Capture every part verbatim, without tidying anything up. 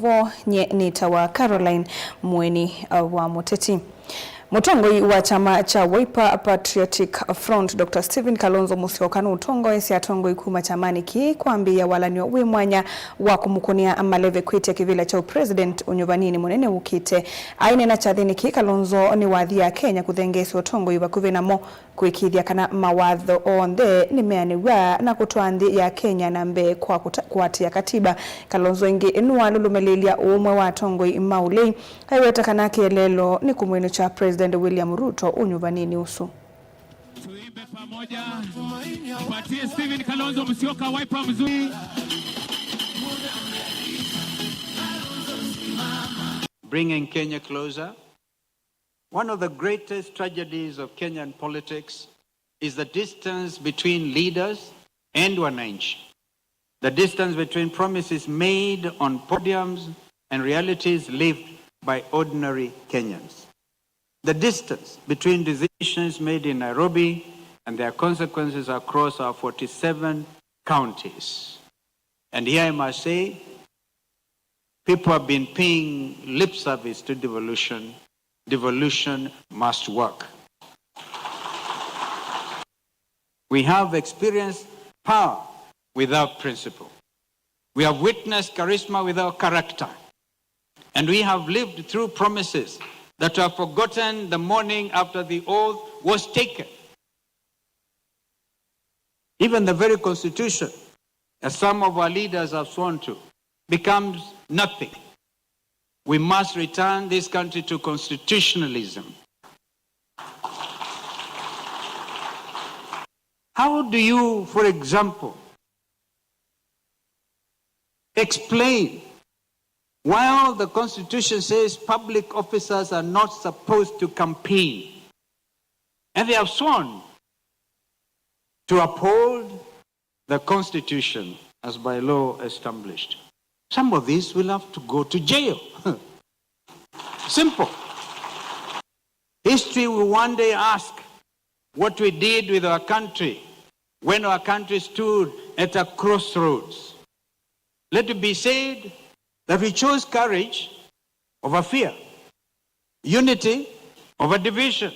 Woo, nye nĩtawa Caroline Mũeni, uh, wa Mũteti. Mũtongoi wa kyama kya Wiper Patriotic Front, Doctor Stephen Kalonzo Musyoka, nũtongoesye atongoi kuma kyamanĩ kĩĩ kwambĩĩa walany'o wĩ mwanya wa kũmũkũnĩa maleve kwĩtya kĩvĩla kya ũpresident ũnyuvaninĩ mũnene wũkĩte. Aineena kyathĩnĩ kĩĩ, Kalonzo nĩwathie Kenya kũthengeesya ũtongoi vakuvĩ namo, kũĩkĩĩthya kana mawatho onthe nĩmeanĩw'a na kũtwaa nthĩ ya Kenya na mbee kwa kũta-, kũatĩĩa katiba. Kalonzo ĩngĩ nĩwalũlũmĩlĩĩlya ũũmwe wa atongoi ma ũlei, aiweta kana kĩeleelo nĩ kũmwĩnũkya President William Ruto ũnyuvaninĩ ũsu. Tuimbe pamoja. Tupatie Stephen Kalonzo Musyoka, Wiper mzuri. Bringing Kenya closer. One of the greatest tragedies of Kenyan politics is the distance between leaders and wananchi. The distance between promises made on podiums and realities lived by ordinary Kenyans. The distance between decisions made in Nairobi and their consequences across our forty-seven counties. And here I must say, people have been paying lip service to devolution. Devolution must work. We have experienced power without principle. We have witnessed charisma without character. And we have lived through promises that were forgotten the morning after the oath was taken. Even the very constitution that some of our leaders have sworn to becomes nothing. We must return this country to constitutionalism. How do you, for example, explain why the Constitution says public officers are not supposed to campaign, and they have sworn to uphold the Constitution as by law established? Some of these will have to go to jail. Simple. History will one day ask what we did with our country when our country stood at a crossroads. Let it be said that we chose courage over fear, unity over division,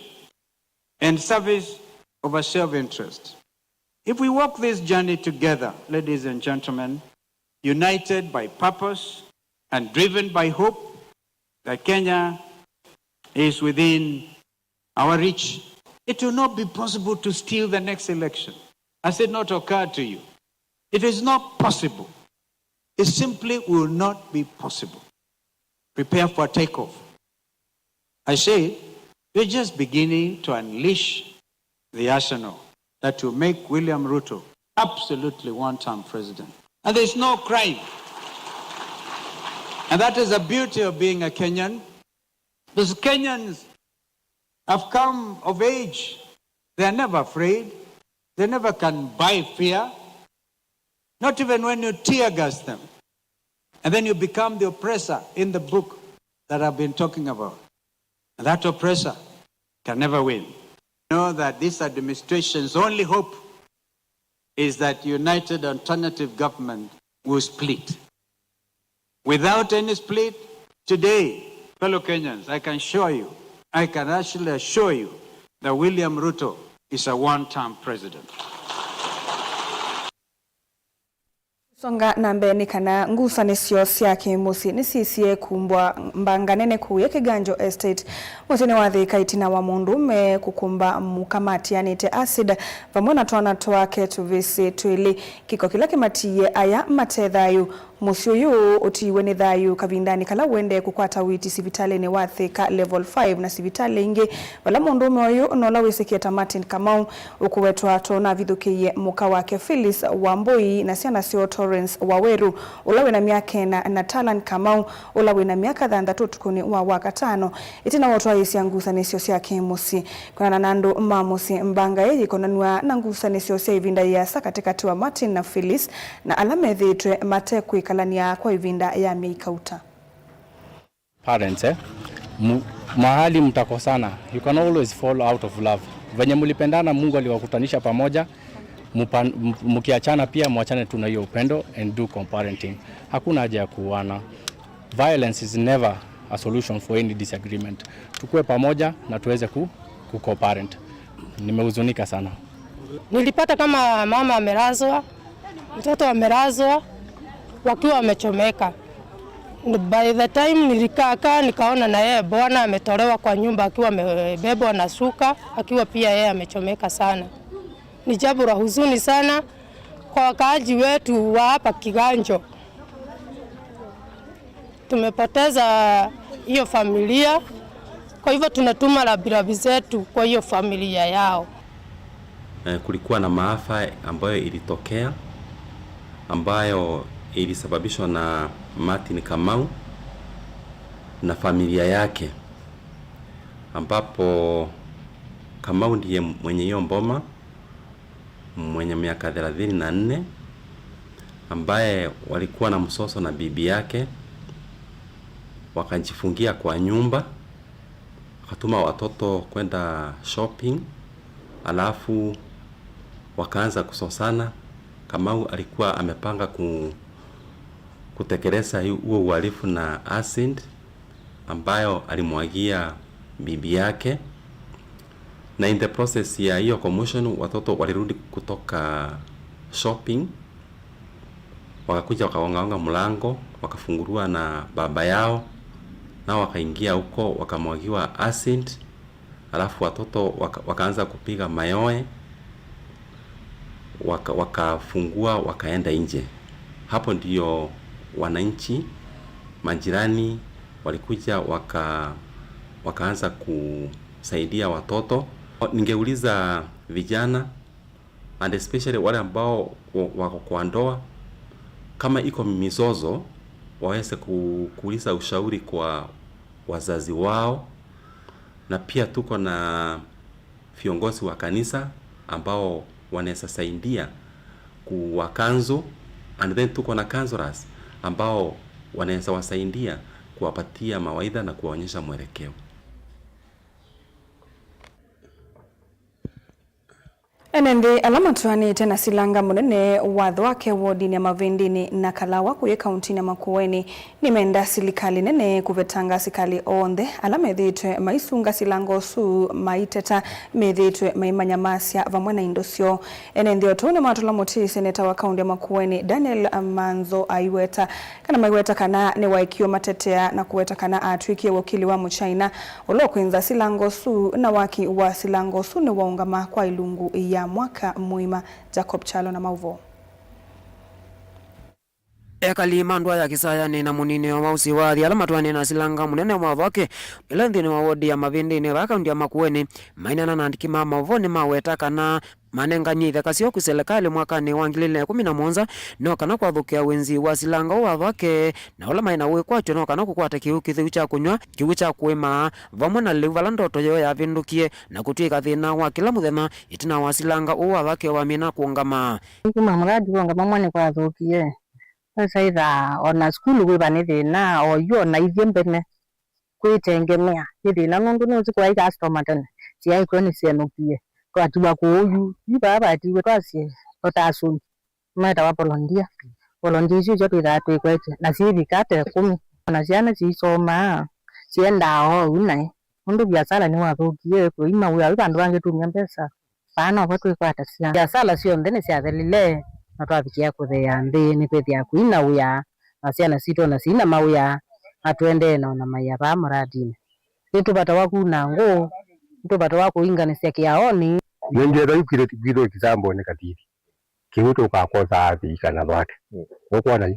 and service over self-interest. If we walk this journey together, ladies and gentlemen, united by purpose and driven by hope that Kenya is within our reach, it will not be possible to steal the next election. Has it not occurred to you? It is not possible. It simply will not be possible. Prepare for takeoff. I say, we're just beginning to unleash the arsenal that will make William Ruto absolutely one-term president. And there's no crime. And that is the beauty of being a Kenyan. Those Kenyans have come of age. They are never afraid. They never can buy fear. Not even when you tear gas them. And then you become the oppressor in the book that I've been talking about. And that oppressor can never win. Know that this administration's only hope is that united alternative government will split. Without any split, today, fellow Kenyans, I can assure you, I can actually assure you that William Ruto is a one-term president. Songa na mbee nĩ kana ngusanĩsyo sya kĩmũsyĩ nĩsyĩsie kumbwa mbanga nene kũu ya Kĩganjo Estate, mũsyĩnĩ wa Thika, ĩtina wa mũndũũme kũkũmba mũka matianĩte acid vamwe na twana twake tũvĩsĩ twĩlĩ. Kĩko kĩla kĩmatiie aya mate thayũ. Mũsyĩ ũyũ ũtiiwe nĩ thayũ kavindanĩ kala ũendee kũkwata ũiiti sivitalĩnĩ wa Thika Level five na sivitalĩ ingĩ, vala mũndũũme ũyũ na ũla wĩsĩkĩe ta Martin Kamau ũkũwetwa ta ũnavithũkĩie mũka wake Phyllis Wambui na syana syoo Torrance Waweru, ũla wĩ na myaka ĩna, na Talan Kamau, ũla wĩ na myaka thanthatũ ũtukũnĩ wa Wakatano, ĩtina wa ũtwaĩĩsya ngusanĩsyo sya kĩ-mũsyĩ. Kwĩanana na andũ ma mũsyĩ, mbanga ĩĩ yĩkonanw'a na ngusanĩsyo sya ĩvinda yĩasa katĩkatĩ wa Martin na Phyllis, na ala methĩĩtwe mate kwĩkalany'a kwa ĩvinda ya myei kauta. Parents, eh? Mu-, mahali mtakosana, you can always fall out of love. Venye mlipendana, Mungu aliwakutanisha pamoja, mupan-, m-, mkiachana pia, mwachane tu na hiyo upendo and do co-parenting. Hakuna haja ya kuuana. Violence is never a solution for any disagreement. Tukue pamoja na tuweze ku, ku co-parent. Nimehuzunika sana. Nilipata kama mama amelazwa, mtoto amelazwa wakiwa wamechomeka. By the time nilikaa kaa, nikaona na yeye bwana ametolewa kwa nyumba akiwa amebebwa na shuka, akiwa pia yeye amechomeka sana. Ni jambo la huzuni sana kwa wakaaji wetu wa hapa Kiganjo. Tumepoteza hiyo familia, kwa hivyo tunatuma rambirambi zetu kwa hiyo familia yao. Eh, kulikuwa na maafa ambayo ilitokea, ambayo ilisababishwa na Martin Kamau na familia yake, ambapo Kamau ndiye mwenye hiyo boma, mwenye miaka thelathini na nne, ambaye walikuwa na mzozo na bibi yake, wakajifungia kwa nyumba, wakatuma watoto kwenda shopping, alafu wakaanza kusosana. Kamau alikuwa amepanga ku-, kutekeleza hu-, huo uhalifu na acid ambayo alimwagia bibi yake, na in the process ya hiyo commotion, watoto walirudi kutoka shopping, wakakuja wakaongaonga mlango, wakafunguliwa na baba yao, nao wakaingia huko, wakamwagiwa acid, alafu watoto waka-, wakaanza kupiga mayowe, waka-, wakafungua, wakaenda nje. Hapo ndio wananchi, majirani walikuja, waka-, wakaanza kusaidia watoto. Ningeuliza vijana, and especially wale ambao wa-, wako kwa ndoa, kama iko mizozo, waweze ku-, kuuliza ushauri kwa wazazi wao, na pia tuko na viongozi wa kanisa ambao wanaweza saidia kuwa counsel, and then tuko na counselors ambao wanaweza wasaidia kuwapatia mawaidha na kuwaonyesha mwelekeo. Ene nthĩ ala matwaanĩte na silanga mũnene wa Thwake wodinĩ ya Mavĩndĩnĩ na Kalawa kũĩ kauntinĩ ya Makueni nĩmenda silikalĩ nene kũvetanga asikalĩ onthe ala methĩĩtwe maisunga silanga ũsu maiteta methĩĩtwe maimanyamasya vamwe na indo syoo. Ene nthĩ o tũu nĩmatũla mũtĩ seneta wa kaunti ya Makueni Daniel Manzo aiweta kana maiweta kana nĩwaekiwe matetea na kũweta kana atw'ĩkie wakili wa Mũchina ũla ũkwĩnza silanga ũsu na waki wa silanga ũsu nĩwaũngama kwa ilungu ya mwaka mũima. Jacob Chalo na maũvoo. Ekali ma ndũa ya Kĩsayanĩ na mũninĩo wa ũsĩ wa athi ala matwaanĩe na silanga mũnene wa Thwake ĩla nthĩnĩ wa wodi ya Mavĩndĩnĩ vaa kaunti ya Makueni maineena na andĩki ma maũvoo nĩmaweta kana manenganie itheka syoo kwĩ silikalĩ mwakanĩ wa ngili ilĩ na ĩkũmi na mũonza, no kana kwathũkĩa wĩnzi wa silanga ũũ wa Thwake, na ũla maĩ na wĩkwatyo no kana kũkwata kĩw'ũ kĩtheu kya kũnyw'a, kĩw'ũ kya kũĩma, vamwe na lĩu vala ndoto yoo yavĩndũkie na kũtw'ĩka thĩna wa kĩla mũthenya ĩtina wa silanga ũũ wa Thwake wamina kũũngama. Kuma mũradi wonga mamwe nĩ kwathũkie. Sasa itha ona sukulu kwĩva nĩ thĩna, o yu ona ithyĩ mbene kwĩtengemea nĩ thĩna, nũndũ nũsĩ kwaĩ customer tene, syaĩ kw'o nĩsyenũkie, twatiwa kũu yu, yu vaa vatiwe twasye totasũi, metawa volunteer. Volunteer isu syo twĩthaa twĩkwetye, na syĩvika ta ĩkũmi, ona syana siisomaa, syendaa oou naĩ, nũndũ viasala nĩwathũkie, kũima wĩa wĩ vandũ vangĩ tumya mbesa. Vaa novo twĩkwatasya. Viasala syonthe nĩsyathelile, na twavikĩa kũtheea nthĩ, nĩkwĩthĩa kũi na wĩa, na syana sitũ ona sina mawĩa, na tũendee na ona maĩa vaa mũradinĩ. Nĩtũvatawa kuna ngũ, nĩtũvatawa kũinganĩsya kĩaonĩ. Nĩngĩenda yu kwithũ, kwithũ kĩsambonĩ katili. Kĩu tũkakosa athii kana vake. Ũkwona yu?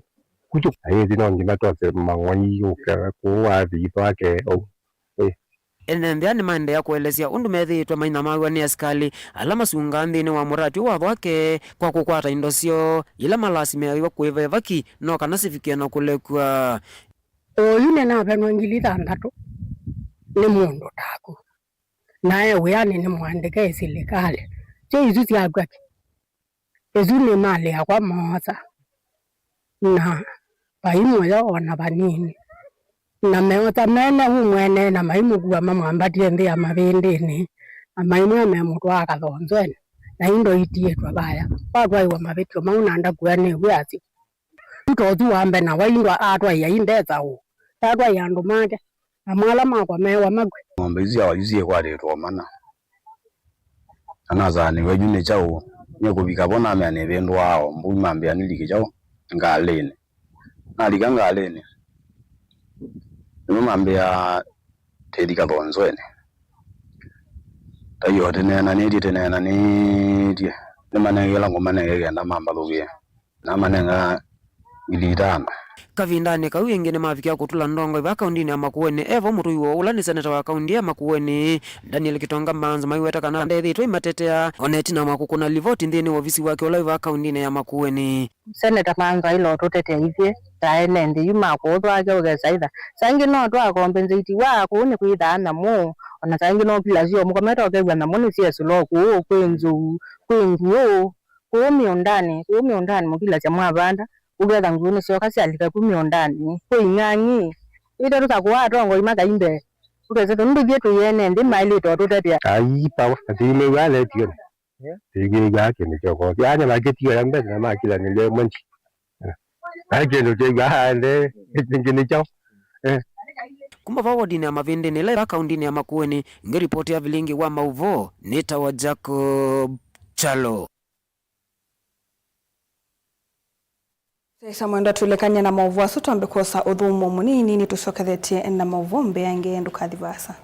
Kutu. Ayĩthi no nginya twose mang'oi ũke kũu athii vake. Ene nthĩ aa nĩmaendeea kũelesya ũndũ methĩĩtwe mainamaw'a nĩ asikalĩ ala masungaa nthĩnĩ wa mũrati ũũ wa Thwake kwa kũkwata indo syoo ila malasimĩaĩwe kũĩva ĩvaki no kana sivikie na kũlekw'a. Oyu nĩnavenwa ngili thanthatũ nĩ mũndũ taku, na e wĩanĩ nĩ mũandĩke ĩ silikalĩ. Syo isu syakw'a kĩ? Ĩsu nĩ malĩ yakwa moosa, na vai mũyo o na vanini. Na meosa mene u mwene, na maimũkua mamwambatie nthĩ ya mavĩndĩnĩ, na maimwĩa memũtwaa kathonzwenĩ, na indo itiĩtwe vaya. Watwaĩwa mavĩtyo mau na ndakua nĩ wĩasyo. Yu ta ũsu wa mbee na waindwa atwaĩa i mbesa ũ, tatwaie andũ make, namo ala makwa meewa makw'e. Ng'ombe isu sya wayu syĩkwatĩtwe o mana. Na nasaanĩw'a yu nĩ kyaũ? Nĩkũvika vo namea nĩvĩndũaa o mbui mambĩa nĩlike kyaũ? Ngalĩnĩ. Nalika ngalĩnĩ, nĩmo mambĩa tĩthi kathonzwenĩ. Taiyo tĩneenanĩtye, tĩneenanĩtye. Nĩmanenge ĩla ngũmanenge kenda mambathũkĩe. Namanenga ngili itano. Kavindanĩ kau ĩngĩ nĩmavikĩa kũtũla ndongoi va kaundinĩ ya Makueni. E vo mũtũi woo ũla nĩ seneta wa kaundĩ ya Makueni, Daniel Kitonga Mbanzo, maiweta kana ndethĩtwe imatetea o na ĩtina wa kũkũna livoti nthĩnĩ wa ovisi wake ũla wĩ va kaundinĩ ya Makueni. Seneta Mbanzo aĩle ũtũtetea ithyĩ ta ene nthĩ yu ma kũũ twake ũkesa itha. Saa ingĩ no twa compensate wa kũũ nĩ kwĩthaa nyamũ, o na saa ingĩ no kila sio mũkomete ũkew'a nyamũ nĩ syesũlo kũũ, kwĩ nzou, kwĩ nguũ. Kũũ mĩũndanĩ, kũũ mĩũndanĩ mũkilasya mwavanda, ũketha nguũ nĩsyoka syalika ku mĩũndanĩ, kwĩ ing'ang'i. Ĩte tũtakũaa atongoi makai mbee, ũkesa tũndu ithyĩ twĩ ene nthĩ maĩlĩte ũtũtetea. Ai, pawa, atĩimĩw'a aletio. Tĩkĩĩw'aa kĩndũ kyoko. Yaani makĩtiwa ya mbesa na makilanĩlya ĩmwe nji. Ai, kĩndũ kĩw'aa aende, kĩngĩ nĩ kyaũ? Eh. Kuma va wodinĩ ya Mavĩndĩnĩ ĩla ĩva kaundinĩ ya Makueni, ngĩripotĩa vilingi wa maũvoo, nĩtawa Jacob Chalo. Sasa mwendwa, tũlekany'e na maũvoo asu twambe kwosa ũthũmũo mũnini, nĩtũsyokethetye na maũvoo mbeange, ndũkathi vaasa.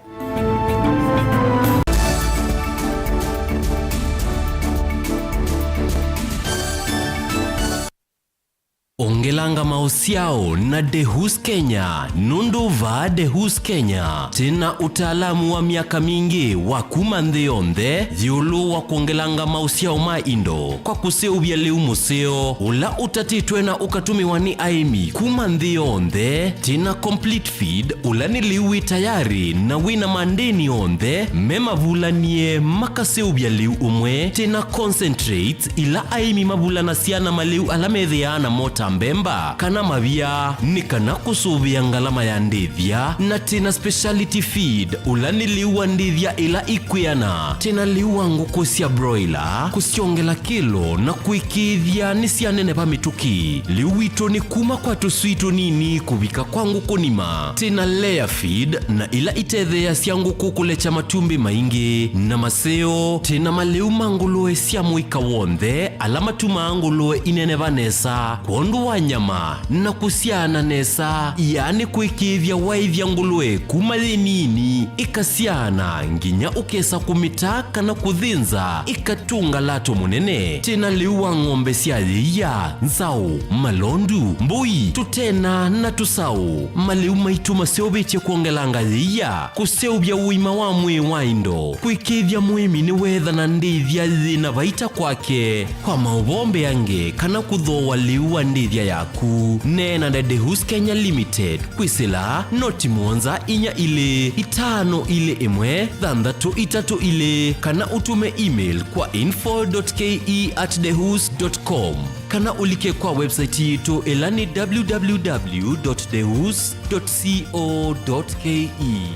Ongelanga maũsyao na Dehus Kenya, nũndũ vaa Dehus Kenya, twĩ na ũtaalamu wa myaka mingĩ wa kuma nthĩ yonthe ĩũlũ wa kwongelanga maũsyao ma indo kwa kũseũvya lĩu mũseo ũla ũtatĩtwe na ũkatũmĩwa nĩ aĩmi kuma nthĩ yonthe. Twĩ na complete feed, ũla nĩ lĩu wĩ tayarĩ na wĩ na mandĩni onthe me mavulanie makaseũvya lĩu ũmwe. Twĩ na concentrates, ila aĩmi mavulanasya na malĩu ala methĩaa namo ta mbemba kana mavia, nĩ kana kũsũvĩa ngalama ya ndĩthya. Na twĩ na speciality feed, ũla nĩ lĩu wa ndĩthya ĩla ikwĩana. Twĩ na lĩu wa ngũkũ sya broiler, kũsyongela kĩlo na kũĩkĩĩthya nĩsyaneneva mĩtũkĩ. Lĩu witũ nĩ kuma kwa tũswii tũnini kũvika kwa ngũkũ nima. Twĩ na layer feed, na ila itetheeasya ngũkũ kũlekya matumbĩ maingĩ na maseo. Twĩ na malĩu ma ngũlũe sya mũika w'onthe ala matumaa ngũlũe ineneva nesa kwondũ wa nyama na kũsyaana nesa, yaani kũĩkĩĩthya waĩthya ngũlũe kuma yĩ nini ĩkasyaana nginya ũkesa kũmĩta kana kũthĩnza ĩkatũnga lato mũnene. Twĩ na lĩu wa ng'ombe sya yĩia, nzaũ, malondu, mbũi, tũtena na tũsaũ. Malĩu maitũ maseũvĩtye kwongelanga yĩia, kũseũvya ũima wa mwĩĩ wa indo, kũĩkĩĩthya mũĩmi nĩweethana ndĩthya yĩ na vaita kwake. Kwa maũvoo mbeange kana kũthooa lĩu wa ndĩthya yaku, neena na Dehus Kenya Limited kwĩsĩla noti mũonza inya ilĩ itano ilĩ ĩmwe thanthatũ itatũ ilĩ, kana ũtũme email kwa info dot K E at dehus dot com, kana ũlike kwa website yitũ ĩla nĩ w w w dot dehus dot co dot K E.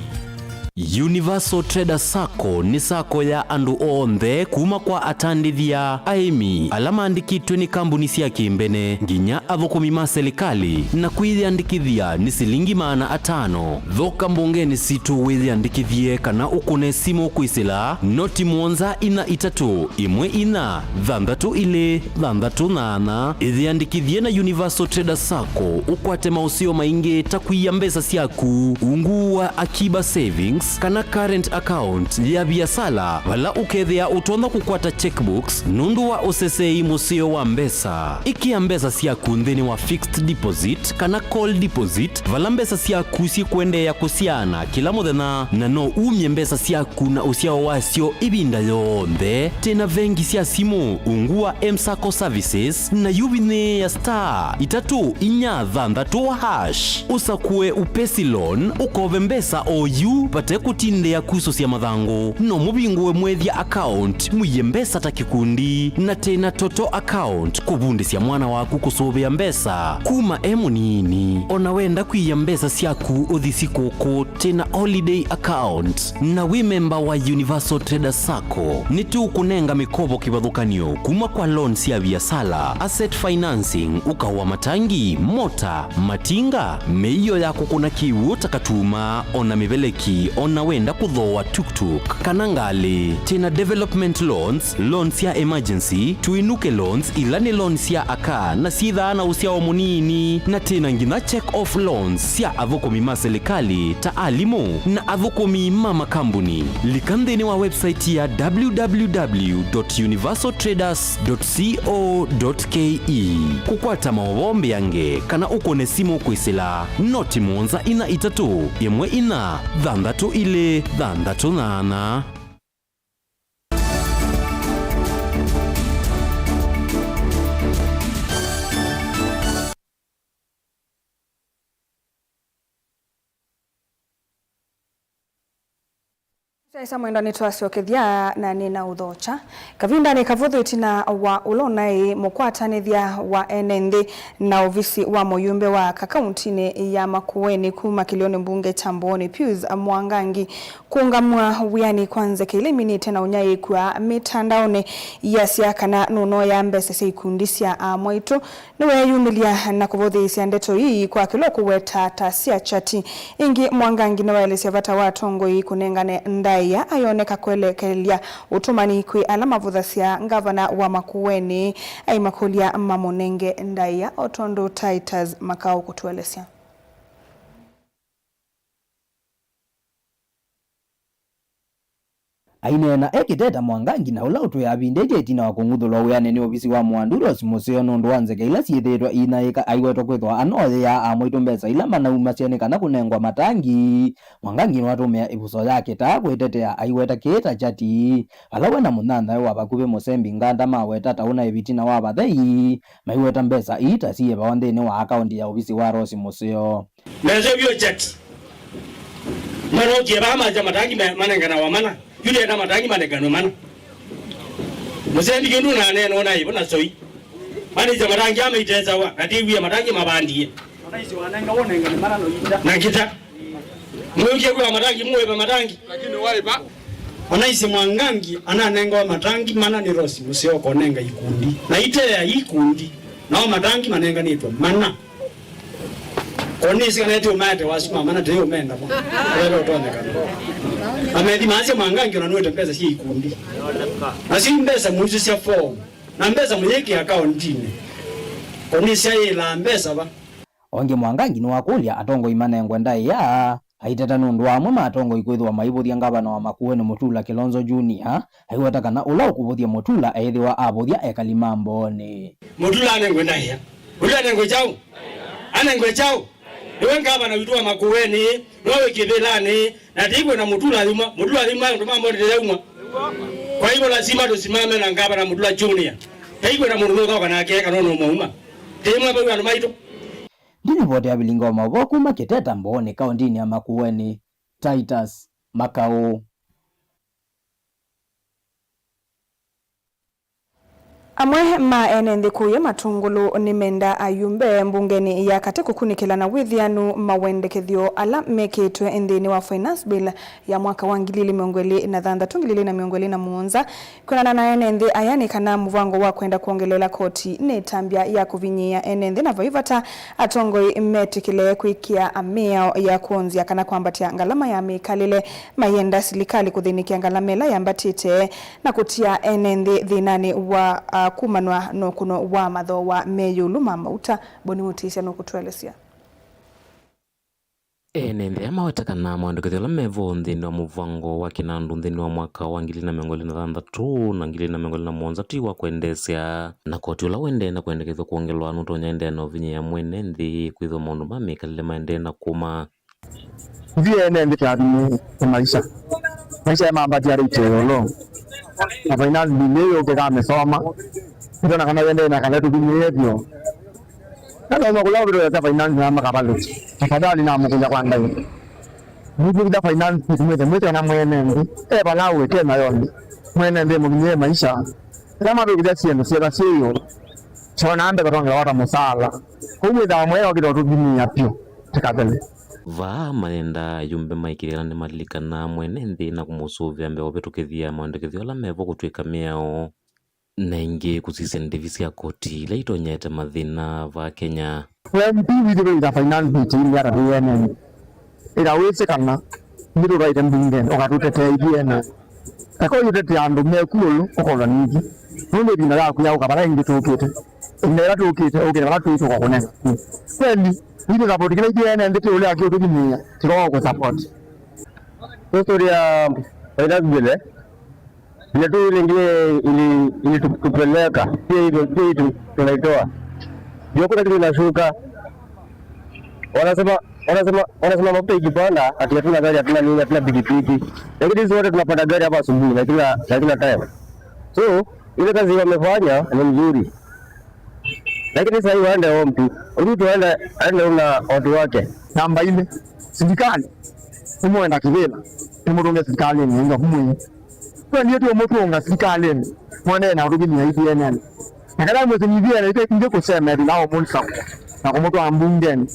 Universal Trader Sacco nĩ sacco ya andũ onthe, kuma kwa atandĩthya, aĩmi, ala maandĩkĩtwe nĩ kambuni sya kĩmbene, nginya athũkũmi ma silikalĩ, na kwĩyĩandĩkĩthya nĩ silingi maana atano. Thoka mbongenĩ sitũ wĩyĩandĩkĩthye kana ũkũne simũ kwĩsĩla noti mũonza inya itatũ ĩmwe inya thanthatũ ilĩ thanthatũ nyanya. Ĩyĩandĩkĩthye na Universal Trader Sacco ũkwate maũseo maingĩ ta kũia mbesa syaku ungu wa Akiba Savings kana current account ya viasala, vala ũkethĩa ũtonya kũkwata checkbooks nũndũ wa ũseseei mũseo wa mbesa. Ĩkĩa mbesa syaku nthĩnĩ wa fixed deposit kana call deposit, vala mbesa syaku syĩkũendeea kũsyaana kĩla mũthenya, na no umye mbesa syaku na ũsyao wasyo ĩvinda yonthe. Twĩ na vengi sya simũ ungu wa M-Sacco Services, na yu vinyĩĩa star itatũ inya thanthatũ hash ũsakũe Upesi Loan, ũkove mbesa o yu vata Kũtindĩa kusũsya mathangũ, no mũvingũe mwĩthya account, mũie mbesa ta kĩkundi, na tena toto account, kũvundĩsya mwana waku kũsũvĩa mbesa kuma e mũnini. Ona wenda kwĩya mbesa syaku ũthi sikũkũ, tena holiday account, na wĩ memba wa Universal Trader Sacco, nĩtũkũnenga mĩkovo kĩvathũkany'o kuma kwa loan sya viasala, asset financing, ũkao wa matangi, mota, matinga, mĩio ya kũkũna kĩw'ũ ta katuma, ona mĩveleki, ona wenda kũthooa tuktuk kana ngalĩ. Twĩna development loans, loans sya emergency, tũinũke loans, ila nĩ loans sya aka na syĩthaa na ũsyao mũnini, na twĩna nginya check off loans sya athũkũmi ma silikalĩ ta alimũ na athũkũmi ma makambuni. Lika nthĩnĩ wa website ya w w w dot universal traders dot co dot k e. Kũkwata maũvoo mbeange kana ũkũne simũ kwĩsĩla noti mũonza inya itatũ ĩmwe inya thanthatũ ilĩ thanthatũ nyanya. Twaĩsa mwendwa nĩtwasyokethya na nĩna ũthokya. Kavindanĩ kavũthũ ĩtina wa ũla ũnaĩ mũkwatanĩthya wa ene nthĩ na ovisi wa mũyumbe wa aka kauntinĩ ya Makueni kuma kĩlĩonĩ mbunge kya Mbooni Pius Mwangangi kũũngamw'a wĩanĩ kwa nzeke ila iminĩte na ũnyaĩĩkwa mĩtandaonĩ, yasya kana nũnoyaa mbesa sya ikundi sya amwaitũ, nĩweeyumĩlya na kũvũthĩĩsya ndeto ii kwa kĩla ũkũweta ta sya kyati. Ĩngĩ, Mwangangi nĩwaelesya vata wa atongoi kũnengane ndaĩa ayoneka kwelekelya ũtũmani kwĩ ala mavũthasya ngavana wa Makueni aimakũlya mamũnenge ndaĩa, o tondũ Titus Makau kũtũelesya. Aineena e kĩteta, Mwangangi, na ũla ũtwĩe avindĩtye ĩtina wa kũng'uthũlwa wĩanĩ nĩ ovisi wa mũandu Rose Mũseo nũndũ wa nzeke ila syĩthĩĩtwe iinyaĩĩka, aiwetwa kwĩthĩwa anoyĩaa amwaitũ mbesa ila manaumasya nĩ kana kũnengwa matangi. Mwangangi nĩwatũmĩa ĩvuso ya kĩtaa kwĩtetea, aiweta kĩĩ ta kyati, vala we na mũnyanyae wa vakuvĩ Mũsembi Nganda maweta ta ũnaĩ vitina wa vathei, maiweta mbesa ii ta syĩvawa nthĩnĩ wa akaunti ya ovisi wa Rose Mũseo. Mese vyũ kyati. Manokie vaa masya matangi me-, manenganawa mana. Yu ndenda matangi manenganwe mana. Mũsembi kĩndũ naneenwa na ĩvo na soi. Manĩsya matangi aa maitesawa, na tĩw'ie matangi mavandie. Na ngita. Mwĩũkie kwĩwa matangi, mũĩva matangi. Lakini waiva. Onaisye Mwangangi ananengawa matangi mana nĩ Rose Mũseo kũnenga ikundi. Na ite ya ikundi, nao matangi manenganĩtwe mana. Konĩsĩ kana ĩtĩ ũmaete wasu mama na tĩĩ ũmenda mo. Wele ũtonyekana. Amethi maasya Mwangangi ona nũĩte mbesa syĩ ikundi. Nasyo i mbesa mũisũsya form. Na mbesa mũyĩkĩa akauntinĩ. Konĩsya yĩlaa mbesa va. Ongi Mwangangi nĩwakũlya atongoi manengwe ndaĩa, aiteta nũndũ wa amwe ma atongoi kwĩthĩwa maivũthya ngavana wa Makueni Mutula Kilonzo Junior, aiweta kana ũla ũkũvũthya Mutula eĩthĩwa avũthya ekali ma Mbooni. Mutula anengwe ndaĩa. Mutula anengwe kyaũ? Anengwe kyaũ? Nĩwe ngavana witũ wa Makueni, nowe kĩvĩlanĩ, na tĩikwenda Mutula ayuma. Mutula ayuma, andũ ma Mbooni tĩyauma. Kwa hivyo lazima tusimame na ngavana Mutula Junior. Tĩikwenda mũndũ nũthoka nake kana nũmauma. Tĩimwe vau andũ maitũ. Ndilivoti ya vilingi wa maũvoo kuma Kiteta Mbooni kaũntĩnĩ ya Makueni, Titus Makau. Amwe ma ene nthĩ kũya Matungulu nĩmenda ayumbe mbungenĩ ya katĩ kũkunĩkĩla na wĩthĩanu mawendekethyo ala mekĩtwe nthĩnĩ wa Finance Bill ya mwaka wa ngili ilĩ mĩongo ĩlĩ na thanthatũ, ngili ilĩ na mĩongo ĩlĩ na mũonza, kwĩanana na ene nthĩ aya nĩ kana mũvango wa kwenda kwongeleela koti nĩ ĩtambya ya kũvinyĩĩa ene nthĩ, na vai vata atongoi metĩkĩle kwĩkĩa mĩao ya kwonzya kana kwambatya ngalama ya mĩkalĩle, mayenda silikalĩ kũthĩnĩkĩa ngalama ĩla yambatĩte na kũtia ene nthĩ thĩnanĩ wa, a, kumanwa na ũkũno wa mathooa me ĩũlũ ma mauta. Boni Mũtĩsya nũkũtũelesya. Ene nthĩ aya maweta kana mawendekethyo ala me vo nthĩnĩ wa mũvango wa kĩnandũ nthĩnĩ wa mwaka wa ngili na mĩongo ĩlĩ na thanthatũ na ngili na mĩongo ĩlĩ na mũonza ti wa kwendeesya, na koti ũla ũendee na kwendekethw'a kwongelwa nũtonya ĩndee na ũvinyĩĩa mwene nthĩ kwĩthĩwa maũndũ ma mĩkalĩle maendee na kũma. Ithyĩ ene nthĩ tũathimĩĩte maisha. Maisha aya mambatia rate ya ĩũlũ. Na finance bill ĩĩ yũke kamĩsoma. Nĩtwona kana yendee na kana tũthimĩĩe vyũ. Nathoma kũla ũvĩtũya ta finance na makavalũki. Tafadhali namũkũlya kwa Ngai. Nĩtwĩkĩtha finance bill, mwĩthe, mwĩthe ona mwene nthĩ e vala wĩ Kenya yonthe. Mwene nthĩ mũvinyĩe maisha. Ĩla matwĩkĩtha syĩndũ syĩtha syĩ ĩũlũ, tona mbesa tongela wata mũsaala. Kũu mwĩthaa mwene okĩte ũtũvinyĩĩa vyũ tĩkathele. Vaa mayenda ayumbe maikĩlĩla nĩmalilikana mwene nthĩ na kũmũsũvĩa mbee ũvĩtũkĩthya maendekethyo ala mevo kũtw'ĩka mĩao. Na ĩngĩ kũsisya ndĩvi sya koti ila itonyete mathĩna vaa Kenya. We M P witũ wĩtha finance bill ĩmwe ata tũyenene. Ĩla wĩsĩ kana nĩtũtwaĩte mbungeni ũkatũtetea ithyĩ ene. Eka ũyũtetea andũ meku ũlũ ũkolwa ningĩ. Nũndũ ĩvinda yaku yaũka vala ĩngĩ tũkĩte. Ĩvinda ĩla tũkĩte, ũkĩte vala twĩ tũkakũnenga. Kweli, witũ support kĩla ithyĩ ene nthĩ tũlea kĩũtũvinyĩĩa, tũkoka kũ support. History ya finance bill, eh? Vile tu ile ingine ili, ili tu- tupeleka pia hivyo pia hii tu- tunaitoa. Ndio kuna kitu inashuka. Wanasema wanasema wanasema mafuta ikipanda ati hatuna gari, hatuna nini, hatuna pikipiki. Lakini sisi wote tunapanda gari hapa asubuhi na kila na kila time. So ile kazi wamefanya ni mzuri. Lakini sasa hii waende ombi. Ruto aende aende na watu wake. Namba ile, sirikali. Nĩmwenda kĩvĩla, nĩmũtũnge silikalĩnĩ ĩngĩ kumwĩĩ. Twendie tũmũtũnga silikalĩnĩ, mwenee na ũtũkinyia ithienene. Na kana mwĩsĩ ithiene ite ingĩ kũsemethĩ na ũmũnsa na kũmũtwaa mbungenĩ.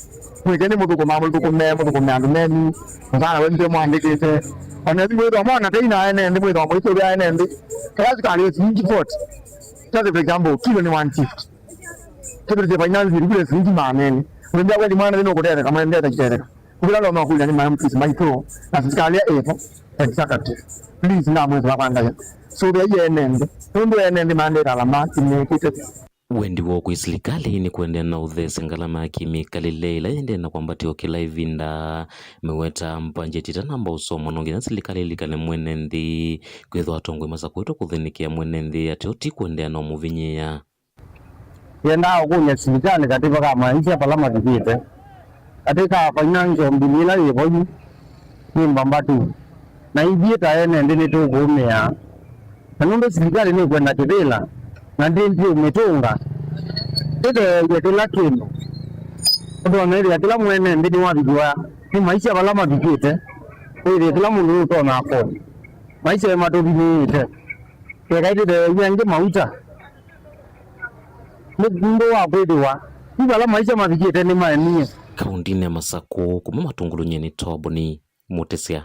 Mwĩke nĩ mũthũkũma, mũthũkũme, mũthũkũme andũ menyu, mũsana wenu ndio mwandĩkĩte. Ona ĩsu mwĩthwa mwana tei na ene nthĩ, mwĩthwa mũisũvĩa ene nthĩ. Kana sikalĩ silingi forty. Just for example, kilo nĩ one fifty. Kĩndũ kya finance ndikule silingi maana elĩ. Mwĩmbĩa kweli mwana nĩ ũkũtetheka, mwendete kĩtetheka. Kũvĩla no makũlya nĩ ma M Ps maitũ na silikalĩ ya ĩvo executive. Please, ndamwĩsĩ vakwangaye. So, vya ene nthĩ. Nũndũ ene nthĩ mandĩta alama, kimĩkĩte. Wendi woo kwĩ silikalĩ nĩ kũendeea na ũthesya ngalama ya kĩmĩkalĩle ĩla yĩendee na kwambatĩa o kĩla ĩvinda. Mĩweta mbanjeti ĩtanamba ũsomwa, no nginya silikalĩ ĩlilikane mwene nthĩ. Kwĩthwa atongoi masakwĩtwe kũthĩnĩkĩa mwene nthĩ ateo ti kũendeea na ũmũvinyĩĩa. Yendaa ũkũlya silikalĩ katĩ ka maisha vala mavikĩte, katĩ ka financial bill ĩla yĩ vo yu nĩ mbambatu, na ithyĩ ta ene nthĩ nĩtũkũũmĩaa. Na nũndũ silikalĩ nĩkwenda kĩvĩla na ndĩndĩ ũmĩtũnga, ĩtheeew'e kĩla kĩndũ. Ũtonya ĩthĩa kĩla mwene nthĩ nĩwavikiwa nĩ maisha vala mavikĩte, wĩthĩe kĩla mũndũ nũtonya afford. Maisha ĩmatũvinyĩĩte. Keka ĩtĩtheew'e angĩ mauta. Nĩ ũndũ wa kwĩthĩwa ti vala maisha mavikĩte nĩmaemie. Kaũndĩnĩ ya Masakũ, kuma Matũngũlũnyenĩ, Toboni Mũtĩsya.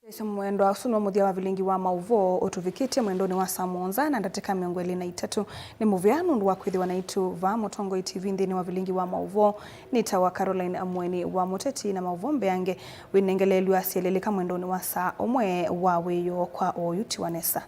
Ĩsĩ mwendwa, ũsu nĩw'o mũthya wa vilingi wa maũvoo ũtũvikĩtye mwendonĩ wa saa mũonza na ndatĩka mĩongo ĩlĩ na itatũ. Nĩ mũvea nũndũ wa kwĩthĩwa naitũ vaa Mũtongoi T V nthĩnĩ wa vilingi wa maũvoo. Nĩtawa Caroline Amweni wa Mũteti, na maũvoo mbeange wĩnengeleelw'a syelelĩka mwendonĩ wa saa ũmwe wa wĩoo kwa oyu. Tiwa nesa.